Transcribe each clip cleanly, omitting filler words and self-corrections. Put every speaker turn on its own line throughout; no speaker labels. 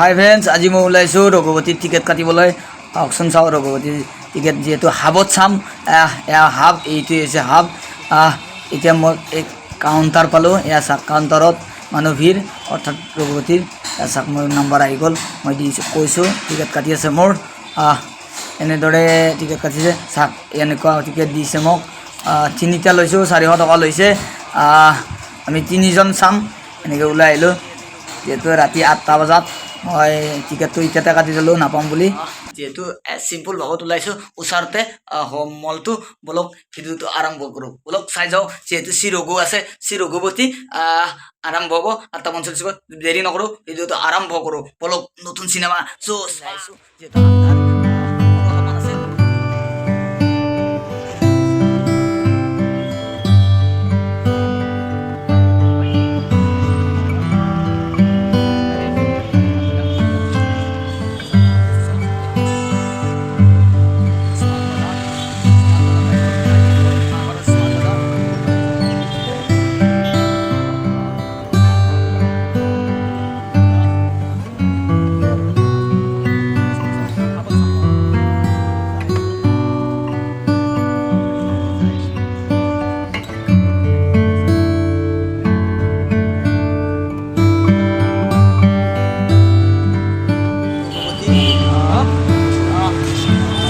হাই friends, আজি মই ওলাইছোঁ ৰঘুপতিৰ টিকেট কাটিবলৈ। আহকচোন চাওঁ ৰঘুপতিৰ টিকেট, যিহেতু হাবত চাম। এয়া হাব, এইটোৱে হৈছে হাব। এতিয়া মই এই কাউণ্টাৰ পালোঁ। এয়া চাওক, কাউণ্টাৰত মানুহ ভিৰ, অৰ্থাৎ ৰঘুপতিৰ। এয়া চাওক, মোৰ নাম্বাৰ আহি গ'ল। মই দিছোঁ, কৈছোঁ, টিকেট কাটি আছে মোৰ। এনেদৰে টিকেট কাটিছে। চাওক, এনেকুৱা টিকেট দিছে মোক। তিনিটা লৈছোঁ, 400 টকা লৈছে। আমি তিনিজন চাম। এনেকৈ ওলাই আহিলোঁ, যিহেতু ৰাতি 8টা বজাত মই টিকেটটো এতিয়াতে কাটি দিলোঁ, নাপাম বুলি। যিহেতু চিম্পুল ভাৱত ওলাইছোঁ, ওচৰতে মলটো। বলক, ভিডিঅ'টো আৰম্ভ কৰোঁ। বলক, চাই যাওঁ। যিহেতু শ্ৰী ৰঘু আছে, শ্ৰী ৰঘুপতি আৰম্ভ হ'ব 8টা 45ত। দেৰি নকৰোঁ, ভিডিঅ'টো আৰম্ভ কৰোঁ। বলক, নতুন চিনেমা চাইছোঁ। যিহেতু আন্ধাৰ অলপমান আছে।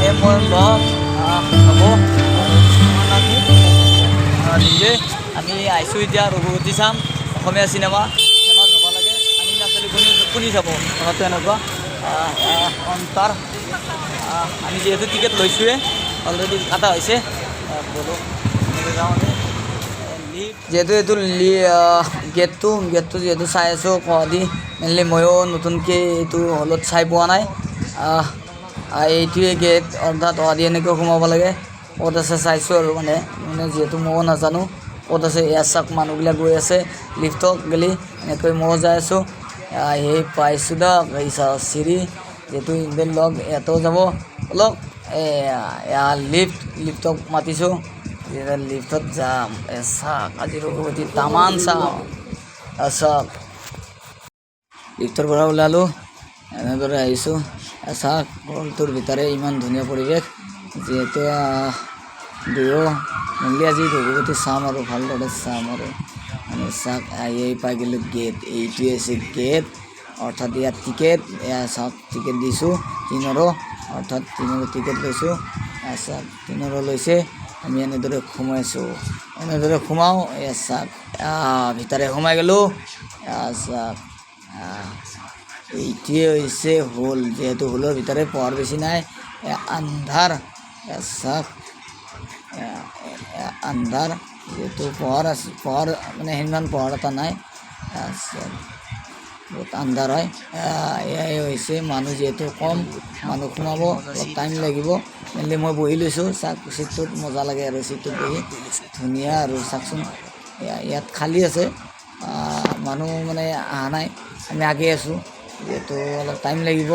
এই মই লগ হ'ব নিজে আমি আহিছোঁ। এতিয়া ৰঘুপতি চাম। অসমীয়া চিনেমা ফেমাছ হ'ব লাগে। আমি নাচালে কোনে কোনে চাব? কথাটো এনেকুৱা। কাউণ্টাৰ। আমি যিহেতু টিকেট লৈছোঁৱে, অলৰেডি কাটা হৈছে। ব'লক, এনেকৈ যাওঁ আমি। যিহেতু এইটো গেটটো যিহেতু চাই আছোঁ দি মেইনলি ময়ো নতুনকৈ এইটো হলত চাই পোৱা নাই। এইটোৱে গেট, অৰ্থাৎ অহাদি এনেকৈ সোমাব লাগে। ক'ত আছে চাইছোঁ আৰু মানে মানে যিহেতু ময়ো নাজানো ক'ত আছে। ইয়াত চাওক, মানুহবিলাক গৈ আছে লিফ্টত গেলি, এনেকৈ ময়ো যাই আছোঁ। সেই পাইছোঁ দক, এই চাওক চিৰি। যিহেতু ইণ্ডিয়ান লগ ইয়াতেও যাব অলপ। এয়া লিফ্ট, লিফ্টক মাতিছোঁ, যেতিয়া লিফ্টত যাম। চাওক, আজি ৰঘুপতি তামান চাম। চাওক, লিফ্টৰ পৰা ওলালোঁ, এনেদৰে আহিছোঁ। চাওক, হলটোৰ ভিতৰে ইমান ধুনীয়া পৰিৱেশ। যিহেতু দুয়ো মেইনলি আজি ৰঘুপতি চাম আৰু ভালদৰে চাম আৰু মানে চাওক, আহি পাই গ'লোঁ গেট। এইটোৱে হৈছে গেট, অৰ্থাৎ ইয়াত টিকেট। এয়া চাওক, টিকেট দিছোঁ তিনৰো, অৰ্থাৎ তিনৰো টিকেট লৈছোঁ। এয়া চাওক, তিনৰো লৈছে। আমি এনেদৰে সোমাইছোঁ, এনেদৰে সোমাওঁ। এয়া চাওক, ভিতৰে সোমাই গ'লোঁ। এয়া চাওক, এইটোৱে হৈছে হল। যিহেতু হলৰ ভিতৰে পোহৰ বেছি নাই, আন্ধাৰ। এয়া চাওক, আন্ধাৰ। যিহেতু পোহৰ আছে, পোহৰ মানে সিমান পোহৰ এটা নাই, বহুত আন্ধাৰ হয়। এয়াই হৈছে। মানুহ যিহেতু কম, মানুহ সোমাব অলপ টাইম লাগিব। মেইনলি মই বহি লৈছোঁ। চাওক, চিটটোত মজা লাগে আৰু চিটটোত বহি ধুনীয়া আৰু চাওকচোন, ইয়াত খালী আছে। মানুহ মানে অহা নাই, আমি আগে আছোঁ। যিহেতু অলপ টাইম লাগিব।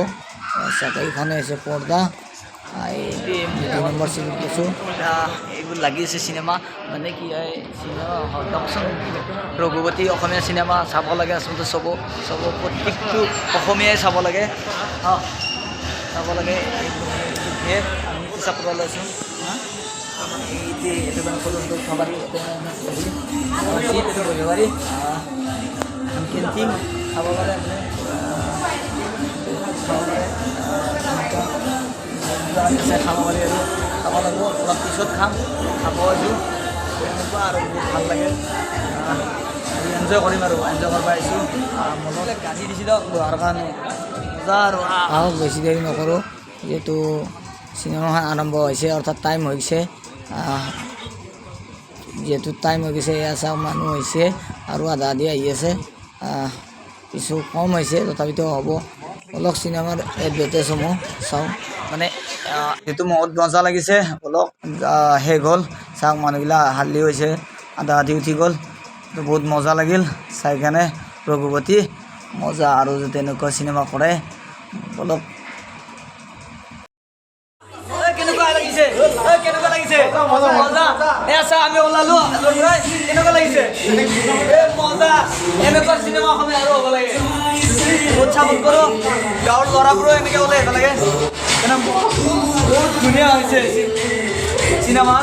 চাওক, এইখনে হৈছে পৰ্দা। এই 2 নম্বৰ চিটত গৈছোঁ। এইবোৰ লাগি আছে চিনেমা। মানে কি হয়, চিনেমা দিয়কচোন, ৰঘুপতি অসমীয়া চিনেমা চাব লাগে। আচলতে চব প্ৰত্যেকটো অসমীয়াই চাব লাগে, চাব লাগে। এইবোৰ আমি হিচাপ কৰা লৈছোঁ। এইটো এইটো মানে সৰু সৰু খাব পাৰি, চিট এইটো বহিব পাৰি। এখন কেণ্টিন, খাব পাৰে আপুনি, খাব পাৰে, খাব পাৰি আৰু খাব লাগিব। অলপ পিছত খাম, খাব আহিছোঁ। এনেকুৱা আৰু বহুত ভাল লাগে। এনজয় কৰিম আৰু এনজয় কৰিব আহিছোঁ। মনত গাজি দিছিলোঁ বহাৰ কাৰণে, মজা আৰু। আহক, বেছি দেৰি নকৰোঁ। যিহেতু চিনেমাখন আৰম্ভ হৈছে, অৰ্থাৎ টাইম হৈছে। যিহেতু টাইম হৈ গৈছে। এয়া চাওক, মানুহ হৈছে আৰু আধা আধি আহি আছে। কিছু কম হৈছে, তথাপিতো হ'ব। অলপ চিনেমাৰ এডভাৰটাইজসমূহ চাওঁ। মানে যিটো বহুত মজা লাগিছে। অলপ শেষ হ'ল। চাওক, মানুহগিলা হাল্লি হৈছে, আধা আধি উঠি গ'ল। বহুত মজা লাগিল চাই কেনে ৰঘুপতি। মজা আৰু তেনেকুৱা চিনেমা কৰে। অলপ কেনেকুৱা লাগিছে? কেনেকুৱা লাগিছে? মজা। এ চা, আমি ওলালো। কেনেকুৱা লাগিছে? মজা। এনেকুৱা চিনেমা অসমীয়া আৰু হ'ব লাগে। বহুত চাপোৰ্ট কৰোঁ। গাঁৱৰ ল'ৰাবোৰো এনেকৈ ওলাই আহিব লাগে। সেইকাৰণে বহুত ধুনীয়া হৈছে চিনেমা।